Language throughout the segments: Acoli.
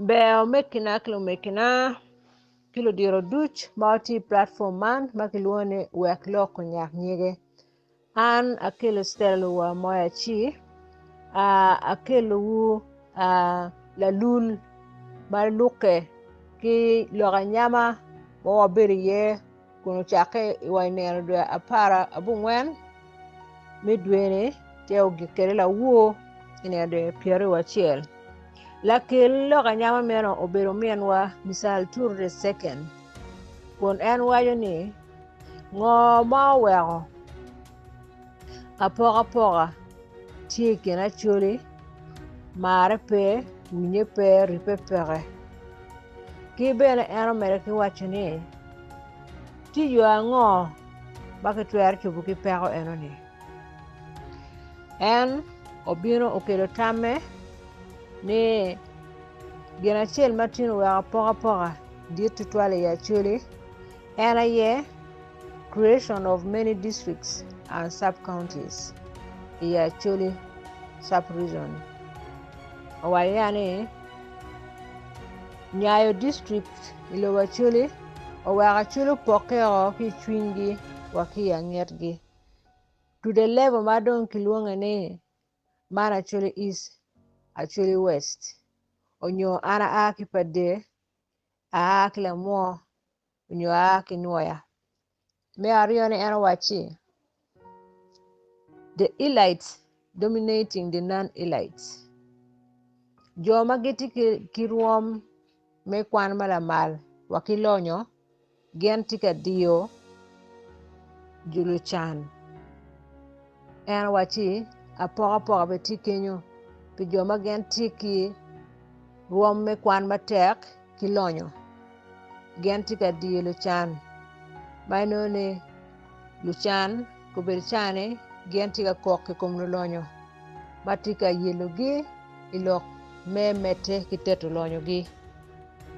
Ber omegina ki lumegina ki ludito duc ma watye i platform man ma kilwongo ni wek lok onyak nyige an akelo Stella Luwa Moya ci akelowu lalul ma lukke ki lok anyama ma wabedo iye kun ocakke wa i nino dwe apar abongwen me dwe-ni ci ogik kwede lawor i nino dwe 21. Lakel lok anyama meno obedo ominwa Mister Arturo the second kun en waco ni ngo ma oweko apokapoka tye i kin Acholi marre pe winye pe ribbe peke ki bene en omedde ki waco ni tye yo ango ma kitwero cobo ki peko enoni. En obino okelo tamme ni gin acel ma tin oweko apokapoka dit tutwal i Acholi en aye creation of many districts and sub-counties i Acholi sub-region. Owaco ya ni nyayo district i lobo Acholi oweko Acholi opokke o ki i cwinygi wa ki i angetgi. To the level ma dong kilwonge ni man Acholi East, Acholi West onyo an aa ki Pader, aa ki Lamwo onyo aa ki Nwoya. Me aryone en owacci the elites dominating the non-elites. Jo ma gitye ki rwom me kwan ma lamal wa ki lonyo Gin tye ka diyo jo lucan. En owacci apokapoka bene tye kenyo pi jo ma gin tye ki rwom me kwan matek ki lonyo. Gin tye ka diyo lucan ma inongo ni lucan gubedo cani gin tye ka kok i kom lulonyo ma tye ka yelogi i lok me medde ki teto lonyogi.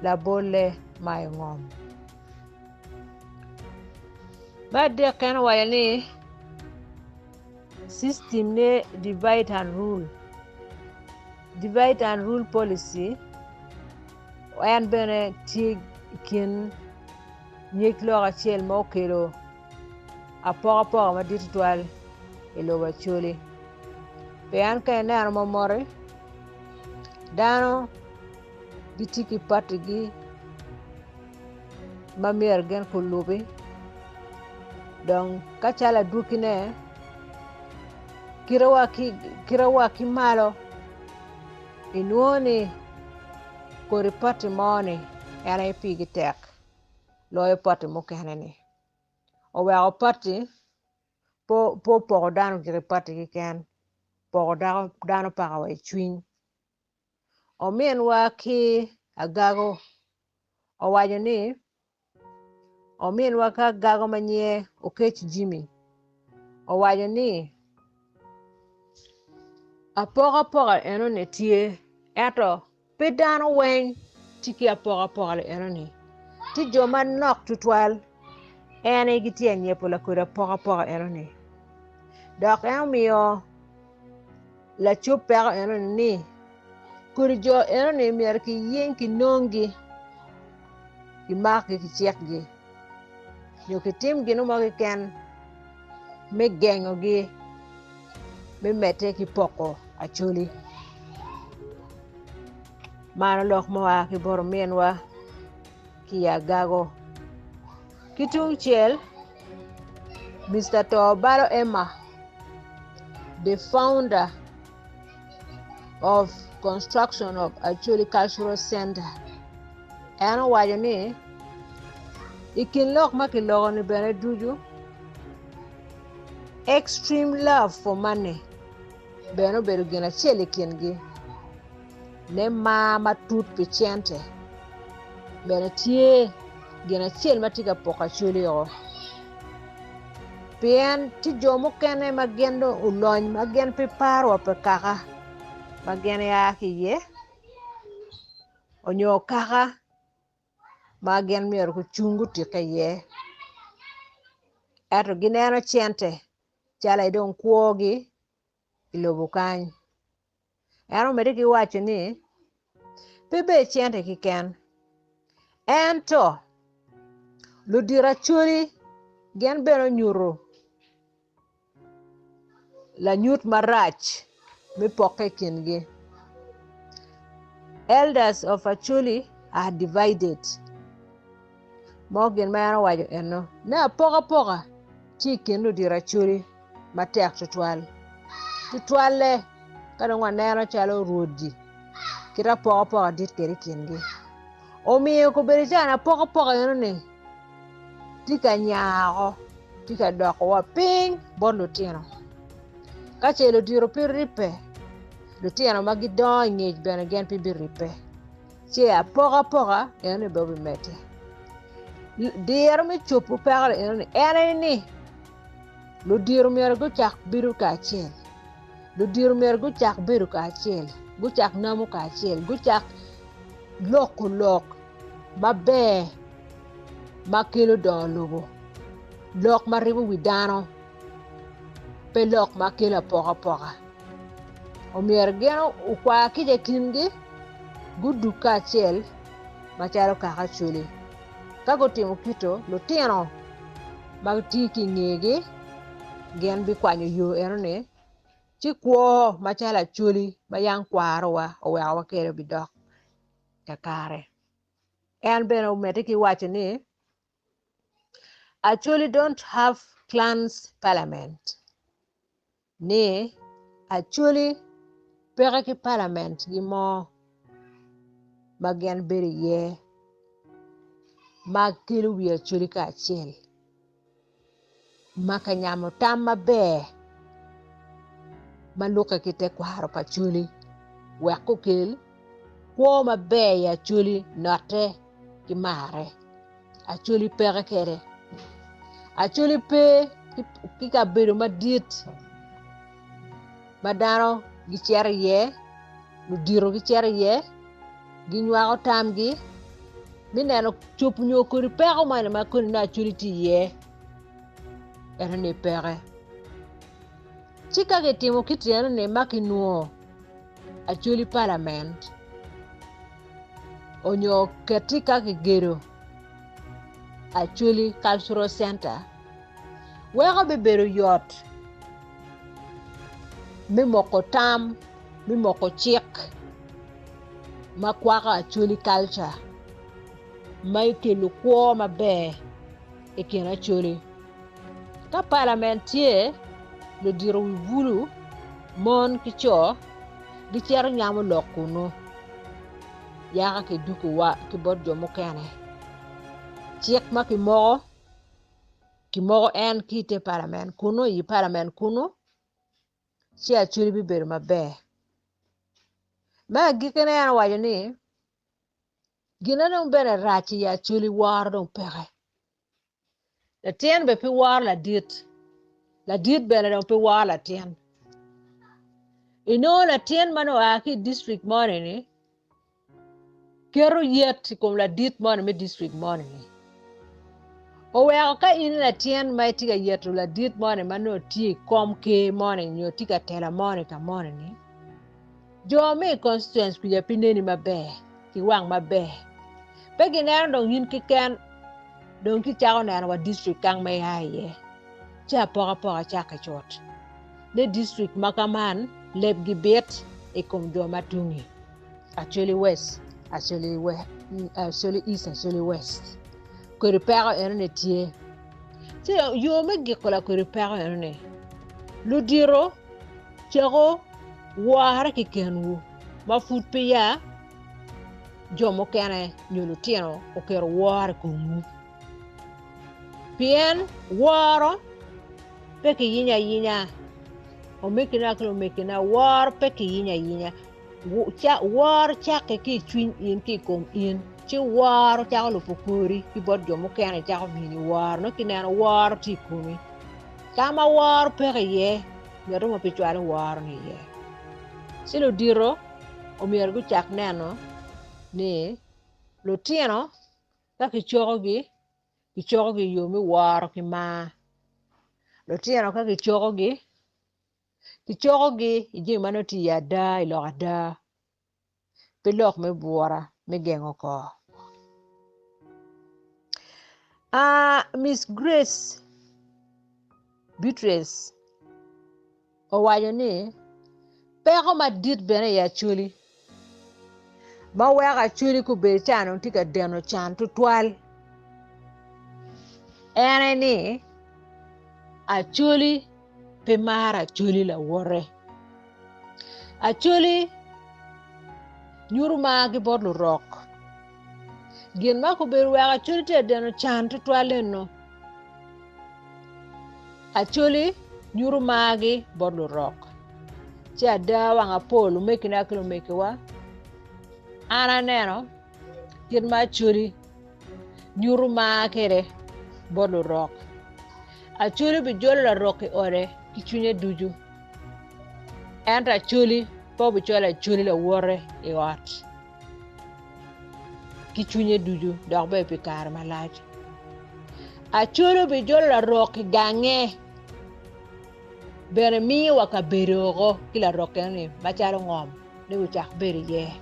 Labolle mayo ngom. Me adek en owaco ni system ne divide and rule. Divide and rule policy en bene tye i kin nyig lok acel ma okelo apokapoka madit tutwal i lobo Acholi. Pien ka ineno momoti dano gitye ki patigi ma myero gin gulubi dong ka calo adwogine kite wa ki malo inwongo ni kodi pati mo-ni en aye pigi tek loyo pati mukene-ni oweko pati pe opoko dano gire pati keken opoko dano paka wa i cwiny. Ominwa ki Agago owaco ni, Ominwa ki Agago ma nyinge Okec Jimmy owaco ni apokapoka enoni tye ento Pe dano weng tye ki apokapoka enoni, tye jo manok tutwal en aye gitye ka nyepo lakodi apokapoka enoni dok en omiyo lacob peko enoni ni kodi jo enoni myero kiyeny kinonggi kimakgi kicikgi nyo kitim gin mo keken me gengogi me medde ki poko acholi. Man lok ma oa ki bot ominwa ki i Agago. Ki tungcel, Mister Tobalo Emma, the founder of construction of Acholi Cultural Center, en owaco ni i kin lok ma kiloko-ni bene ducu, extreme love for money bene obedo gin acel i kingi me mar matut pi cente bene tye gin acel ma tye ka poko acholi-o pien tye jo mukene ma gin dong olony ma gin pe paro wa pi kaka ma gin gia ki iye onyo kaka ma gin myero gucung gutikke iye ento gineno cente calo aye dong kwogi i lobo kany. En omedde ki waco ni. Pe bed cente keken, ento ludito Acholi gin bene onyuto lanyut marac me pokke i kingi. Elders of Acholi are divided. Mo gin ma en owaco eno ni apokapoka tye i kin ludito Acholi matek tutwal. Tutwalle ka dong waneno calo rwodi kit apokapoka dit kwede i kingi. Omiyo kobedo calo apokapoka eno-ni tye ka nyako, tye ka doko wa piny bot lutino. Ka ce ludito pe ribbe, lutino ma gidongo i ngec bene gin pe biribbe. Ci apokapoka eno-ni bene obimedde. Diro me cobo peko eno-ni en aye ni ludito myero gucak bedo kacel. Ludito myero gucak bedo kacel, gucak namo kacel, gucak loko lok maber ma kelo dongo lobo, lok ma ribo wi dano, pe lok ma kelo apokapoka. Omyero gin okwa kica i kingi, gudug kacel macalo kaka Acholi. Ka gutimo kito, lutino ma gitye ki i ngegi gin bikwanyo yo enoni ci kwo macalo Acholi ma yam kwarowa owekowa kwede bidok kakare. En bene omedde ki waco ni, Acholi don't have clans parliament. Ni Acholi peke ki parliament gi mo ma gin bedo iye ma kelo wi Acholi kacel. Ma ka nyamo tam maber ma lukke ki tekwaro pa Acholi wek okel kwo maber i Acholi note ki marre. Acholi peke kwede. Acholi pe ki kabedo madit ma dano gicito iye, ludito gicito iye, ginywako tamgi me neno cobo nyo kodi peko moni ma kodi nongo Acholi tye iye ento ni peke. Ci ka kitimo kit enoni ma kinwongo Acholi palament onyo keti ka kigedo Acholi Cultural Center weko bibedo yot me moko tam me moko cik ma kwako Acholi culture ma kelo kwo maber i kin Acholi. Ka palament tye, ludito wi bulu, mon ki co gicito nyamo lok kunnu yaka kidwogo wa ki bot jo mukene. Cik ma kimoko, kimoko en ki i te palament kunnu i palament kunnu ci Acholi bibedo maber. Me agikkine en owaco ni gin ma dong bene rac i Acholi woro dong peke. Latin bene pe woro ladit, ladit bene dong pe woro latin. Inongo latin ma nongo oa ki i dictrict moni-ni keto yet i kom ladit moni me dictrict moni-ni. Oweko ka in latin ma itye ka yeto ladit moni ma nongo tye i kom ker moni nyo tye ka tela moni ka moni-ni, jo me i constituency kuca pe neni maber ki wang maber. Pe gineno dong in keken dong kicako neno wa district kang ma ia iye ci apokapoka cakke cut ni district ma kaman lebgi bit i kom jo ma tungi Acholi West, Acholi, Acholi East, Acholi West. Kodi peko enoni tye. Ci yo me giko la kodi peko enoni ludito cako wore kekenwu ma pud peya jo mukene nyo lutino oketo woro i komwu. Pien woro pe kiyinyo ayinya. Omegina ki lumegina, woro pe kiyinyo ayinya. Woro cakke ki i cwiny in ki i kom in, ci woro cako lubo kori ki bot jo mukene cako mini woro. Nongo kineno woro tye i komi. Ka ma woro peke iye, ngat mo pe cwalo woro ni iye. Ci ludito omyero gucak neno ni lutino ka kicokogi, kicokogi i yo me woro ki mar. Lutino ka kicokogi, kicokogi i jami ma nongo tye iye ada, i lok ada. Pe lok me bwura me gengo kor. Ah, Miss Grace Beatrice owaco ni peko madit bene i Acholi ma weko Acholi kobedo ca onongo tye ka deno can tutwal en aye ni Acholi pe maro Acholi lawote. Acholi nyuto margi bot lurok. Gin ma kobedo weko Acholi tye ka deno can tutwal eno. Acholi nyuto margi bot lurok. Ci ada wang apol omegina ki lumegiwa an aneno kit ma Acholi nyuto mar kwede bot lurok. Acholi bijolo larok i ode ki cwinye ducu. Ento Acholi pe obicwalo Acholi lawote i ot ki cwinye ducu dok bene pi kare malac. Acholi obijolo larok i gange bene miyo wa kabedo oko ki larok eno-ni macalo ngom ni gucak bedo iye.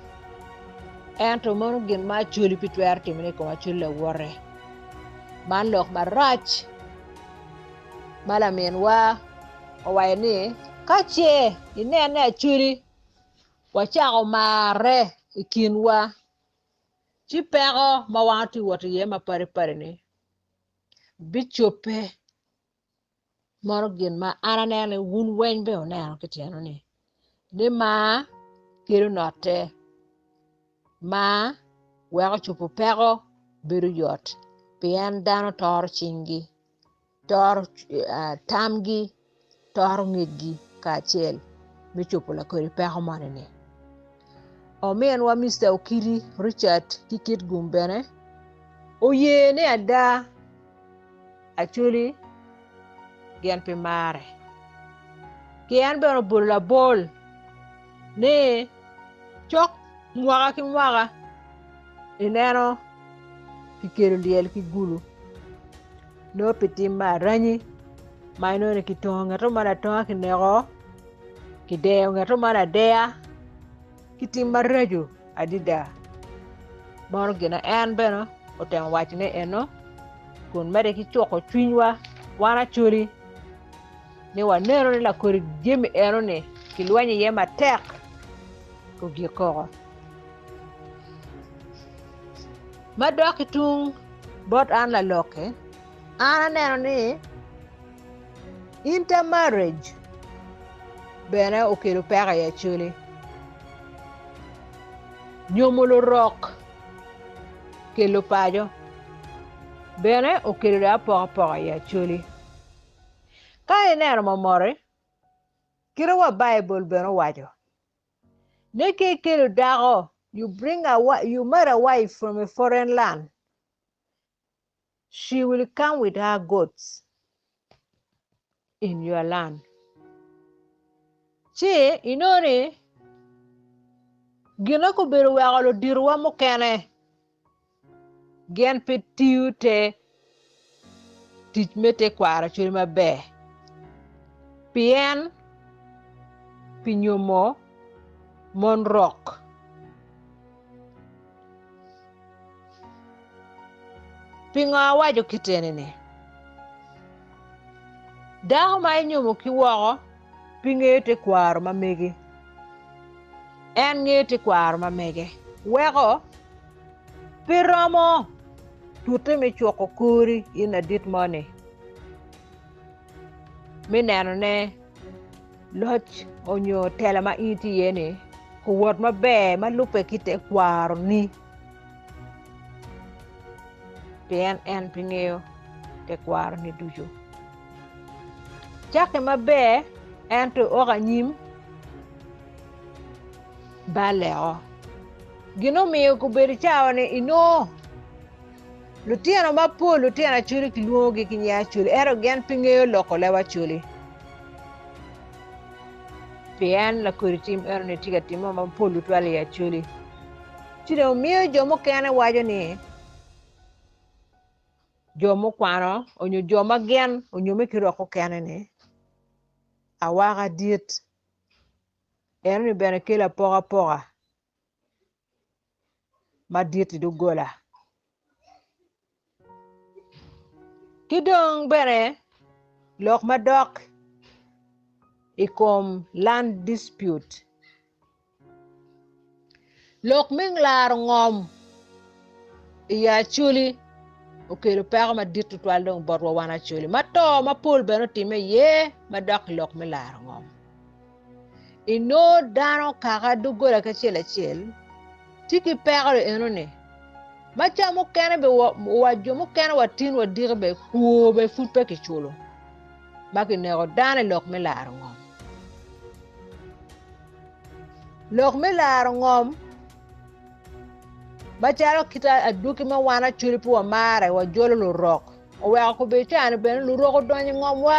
Ento meno gin ma Acholi pe twero timone i kom Acholi lawote. Man lok marac ma laminwa owaco ni, Ka ce inen ni Acholi wacako marre i kinwa, ci peko ma wan watye ka wot iye mapadipadi-ni bicobbe. Meno gin ma an aneno ni wun weng bene wuneno ki tyeno-ni, ni mar kelo notte, mar weko cobo peko bedo yot pien dano toro cinggi. toro tamgi, toro ngecgi kacel me cobo lakodi peko moni-ni. Ominwa Mister Okidi Richard ki Kitgum bene oye ni ada Acholi gin pe mare ki en bene obolo labol ni cok mwaka ki mwaka ineno kikelo lyel ki gulu nongo pi tim me aranyi ma inongo ni kitongo ngat mo atonga kineko kideyo ngat mo adeya ki tim maraco adada meno gin ma en bene otemo wacone eno kun medde ki cuko cwinywa wan Acholi ni waneno ni lakodi jami enoni kilwenyo iye matek ogik koko. Ma dok ki tung bot an lalok-ki, an aneno ni intermarriage bene okelo peko i Acholi. Nyomo lurok kelo paco bene okelo dong apokapoka i Acholi. Ka ineno momoti, kite wa Baibul bene owaco Ni ka ikelo dako, you bring a you marry a wife from a foreign land, she will come with her goats in your land. Ci inongo ni gin obedo weko luditowa mukene Gin pe tiyo te tic me tekwaro cwiny maber pien pi nyomo mon rok. Pingo awaco kit eni-ni? Dako ma inyomo ki woko pe ngeyo tekwaro ma megi. En ngeyo tekwaro ma mege weko pe romo tute me cuko kori in ladit moni me nenone loc onyo tela ma in itye iye ni owot maber ma lubbe ki tekwaroni pien en pe ngeyo tekwaroni ducu. Cakke maber ento ok anyim baleo. Gin omiyo gubedo cawa-ni inongo lutino mapol lutino Acholi kilwongogi ki nying Acholi ento gin pe ngeyo loko leb Acholi pien lakodi tim enoni tye ka timme mapol tutwal i Acholi ci dong miyo jo mukene waco ni jo mukwano onyo jo ma gin onyomme ki rok mukene-ni awaka dit enoni bene kelo apokapoka. madit i doggola. Ki dong bene lok madok i kom land dispute. Lok me laro ngom i Acholi okelo peko madit tutwal dong botwa wan Acholi ma to mapol bene otimme iye madok i lok me laro ngom. Inongo dano kaka doggola ki acel acel tye ki peko enoni ma ca mukene bene wa jo mukene wa tin wa diki bene kwo bene pud pe kiculo ma kineko dano i lok me laro ngom. Lok me laro ngom macalo kit adwogi ma wan Acholi pe wamare wajolo lurok oweko kobedo cani bene lurok odonyo i ngomwa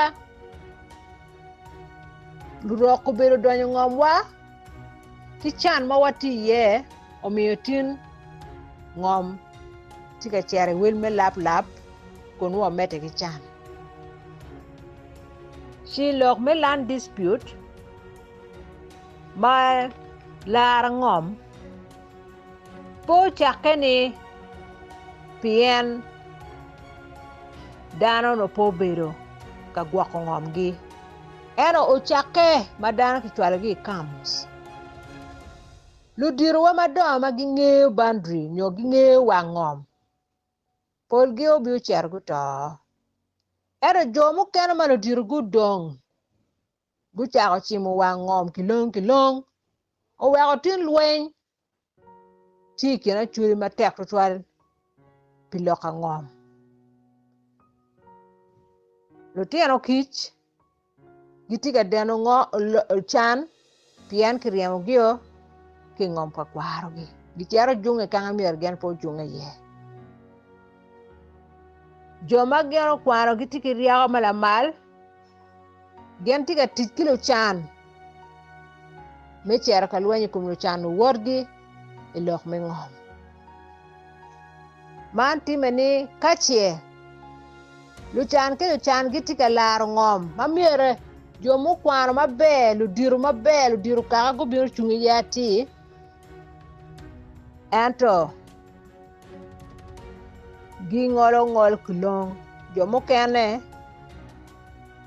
lurok obedo odonyo i ngomwa ki can ma watye iye omiyo tin ngom tye ka cito i wel me lap lap kun nongo wamedde ki can. Ci lok me land dispute ma laro ngom pe ocakke ni pien dano onongo pe obedo ka gwoko ngomgi ento ocakke ma dano kicwalogi i camps. Luditowa madongo ma gingeyo boundary nyo gingeyo wang ngom polgi obino cito guto ento jo mukene ma ludito gudong gucako cimo wang ngom kilong kilong oweko tin lweny tye i kin acholi matek tutwal pi lok angom. Lutino kic gitye ka deno can pien kiryemogi-o ki i ngom pa kwarogi gicito junge ka ma myero gin pe ojunge iye. Jo ma gin okwano gitye ki ryeko ma lamal Gin tye ka tic ki lucan me cito ka lweny i kom lucan luwotgi i lok me ngom. Man timme ni ka ce lucan ki lucan gitye ka laro ngom ma myero jo mukwano maber, ludito maber, ludito kaka gubino cung iye atir, ento gingolo ngol kilong jo mukene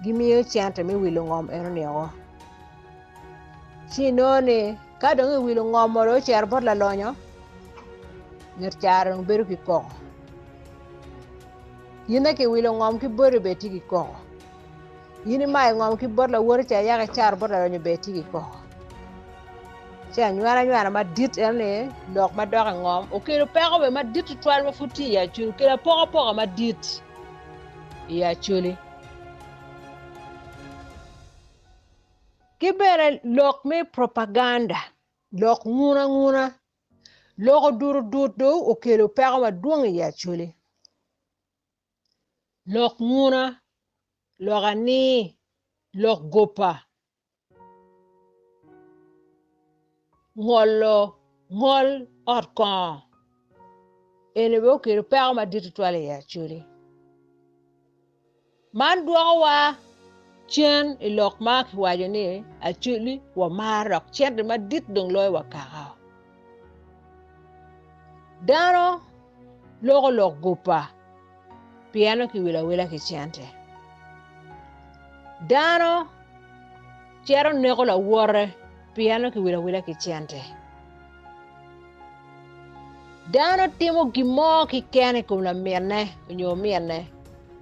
gimiyo cente me wilo ngom enoni woko ci inongo ni ka dong iwilo ngom mo dong ocito bot lalonyo nget caro dong bedo ki koko in aye kiwilo ngom ki boti bene tye ki koko In imayo ngom ki bot lawoti ca yaka icato bot lalonyo bene itye ki koko. Ci anywena nywena madit eno ni lok madok i ngom okelo peko bene madit tutwal ma pud tye i Acholi, okelo apokapoka madit i Acholi. Ki bene lok me propaganda, lok nguna nguna, lok odut odut dong okelo peko madwong i Acholi. Lok nguna, lok anii, lok goba, ngolo ngol ot kongo eni bene okelo peko madit tutwal i Acholi. Man dwokowa cen i lok ma kiwaco ni Acholi wamaro dok cente madit dong loyo wa kaka. Dano loko lok goba pien nongo kiwilo awila ki cente. Dano cito neko lawote pien nongo kiwilo awila ki cente. Dano timo gin mo keken i kom laminne nyo ominne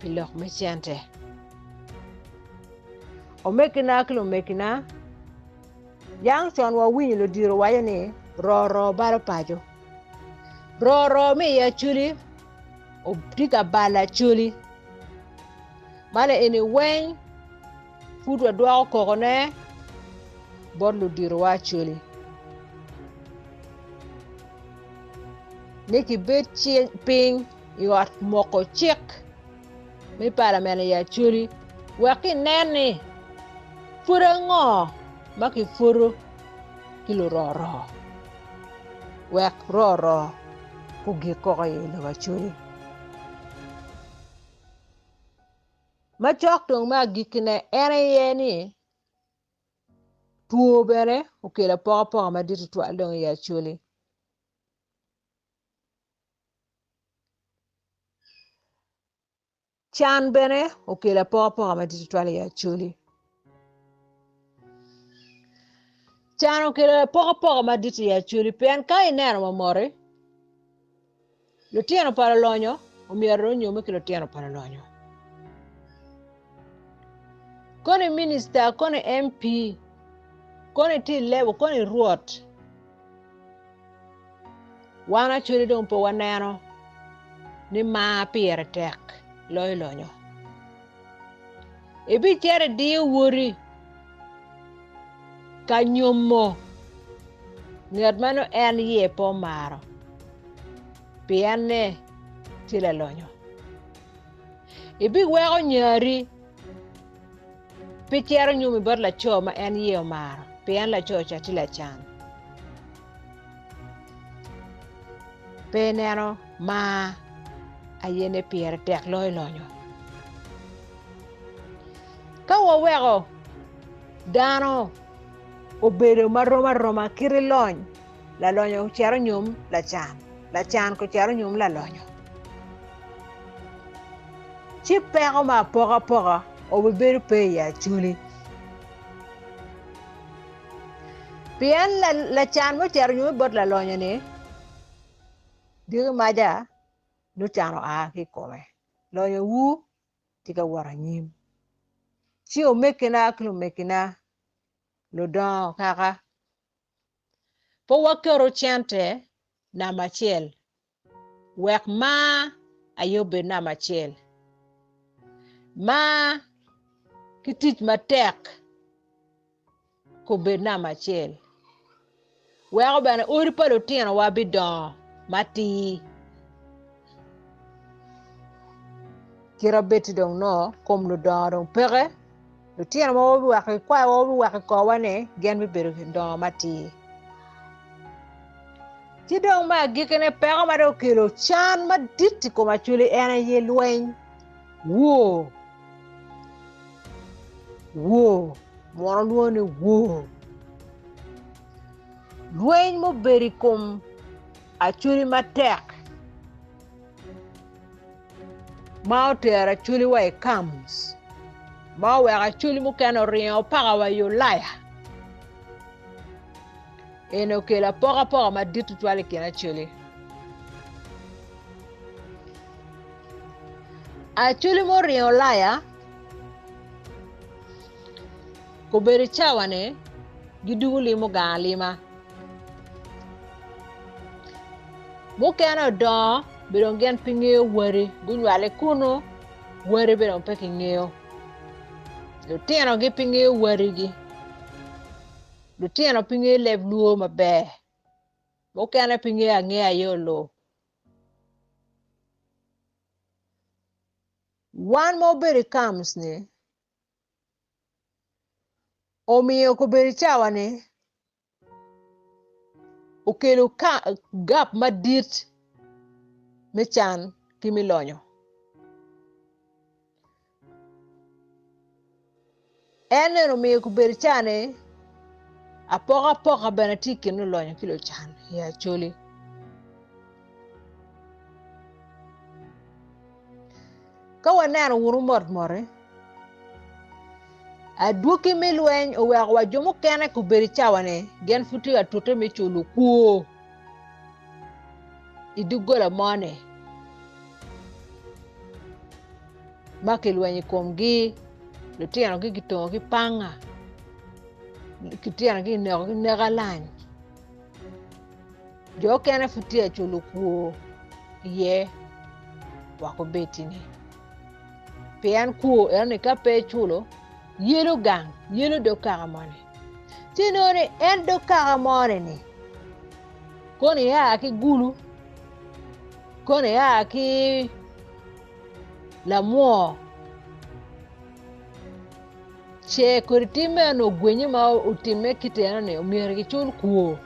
pi lok me cente. Omegina ki lumegina, yang con wawinyo ludito waco ni roro balo paco. Roro me i Acholi tye ka balo Acholi man eni weng pud wadwoko kokone bot luditowa Acholi ni kibed piny i ot moko cik me palamen i Acholi wek kinen ni pwod ango ma kipwodo ki luroro. Wek roro gugik koko i lobo Acholi. Macok dong me agikkine en aye ni two bene okelo apokapoka madit tutwal dong i Acholi. Can bene okelo apokapoka madit tutwal i Acholi. Can okelo apokapoka madit i Acholi pien ka ineno mamoti, lutino pa lulonyo omyero onyomme ki lutino pa lulonyo. Koni minista, koni MP, koni tye i lebo, koni rwot. Wan Acholi dong pe waneno ni mar pire tek loyo lonyo. Ibicito idiyo wodi ka nyomo nget ma nongo en iye pe omaro pien-ne tye lalonyo. Ibiweko nyari Pe cito nyomi bot laco ma en iye omaro, pien laco ca tye lacan. Pe ineno mar aye ni pire tek loyo lonyo. Ka waweko dano obedo marom aroma kite lony, lalonyo ocito nyom lacan, lacan ocito nyom lalonyo. Ci peko me apokapoka obibedo pe i Acholi. Pien lacan ma ocito nyome bot lalonyo-ni, diki maca nongo can oa ki i kome. Lonyowu tye ka wot anyim. Ci omegina ki lumegina, ludongo kaka, pe waketo cente namba acel Wek mar aye obed namba acel. Mar ki tic matek obed namba acel. Weko bene odi pa lutinowa bidongo matir. Kite bed ti dong nongo kom ludongo dong peke, lutino ma wabiweko ikwayowa wabiweko i korwa-ni gin bibedo dongo matir. Ci dong me agikkine peko ma dong okelo can madit i kom Acholi en aye lweny, woo, woo, muno lwongo ni woo. Lweny mubedo i kom Acholi matek ma otero Acholi wa i camps ma oweko Acholi mukene oringo paka wa i Ulaya. Eni okelo apokapoka madit tutwal i kin Acholi. Acholi ma oringo Ulaya obedo i cawa-ni gidwogo limo gang alima. Mukene odongo bene dong gin pe ngeyo wadi gunywale kunu wadi bene dong pe kingeyo lutinogi pe ngeyo wadigi. Lutino pe ngeyo leb lwo maber, mukene pe ngeyo angeya aye olub. Wan ma wabedo i camps ni omiyo kobedo i cawa ni okelo gap madit me can ki me lonyo. En eno omiyo gubedo ca ni apokapoka bene tye i kin lulonyo ki lucan i Acholi. Ka waneno wunu motmot-ti, adwogi me lweny oweko wa jo mukene gubedo i cawa-ni gin pud tye ka tute me culo kwor i doggola moni. Ma kilwenyo i komgi lutinogi kitongo ki panga lutinogi kineko ki nek alany jo okene pud tye ka culo kwor iye wek obed-ni pien kwor enoni ka pe iculo yelo gang yelo dog kaka moni ci inongo ni en dog kaka moni-ni kono ia ki Gulu kono ia ki lamwor ce kodi tim meno ogwenye ma otimme kit eno-ni omyero gicul kwor.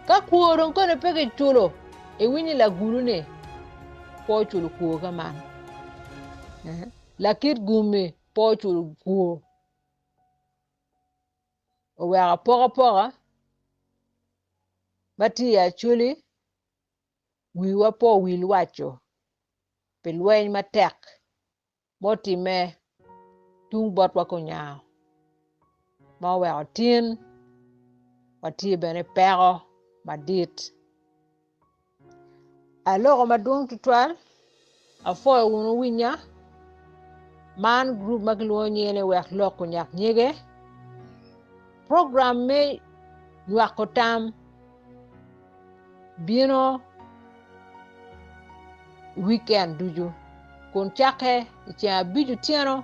Ka kwor dong koni pe kiculo iwinyo lagulu-ni pe oculo kwor ka man lakit gum-mi pe oculo kwor oweko apokapoka ma tye i Acholi wiwa pe owil waco. Pi lweny matek ma otimme tung botwa ki onyango ma oweko tin watye bene i peko madit. Aloko madwong tutwal, apwoyo wunu winya, man gurup ma kilwongo nyinge ni Wek Lok Onyak Nyige, program me nywako tam bino wiken ducu kun cakke i ceng abic otyeno.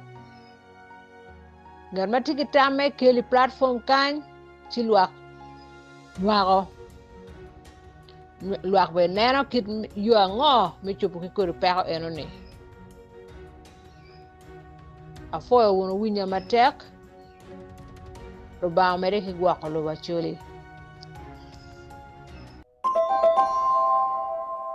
Ngat ma tye ki tamme kelo i platform kany ci lwak nywako lwak bene neno kit yo ango me cobo ki kodi peko enoni. Apwoyo wunu winya matek. Lubanga omedde ki gwoko lobo Acholi.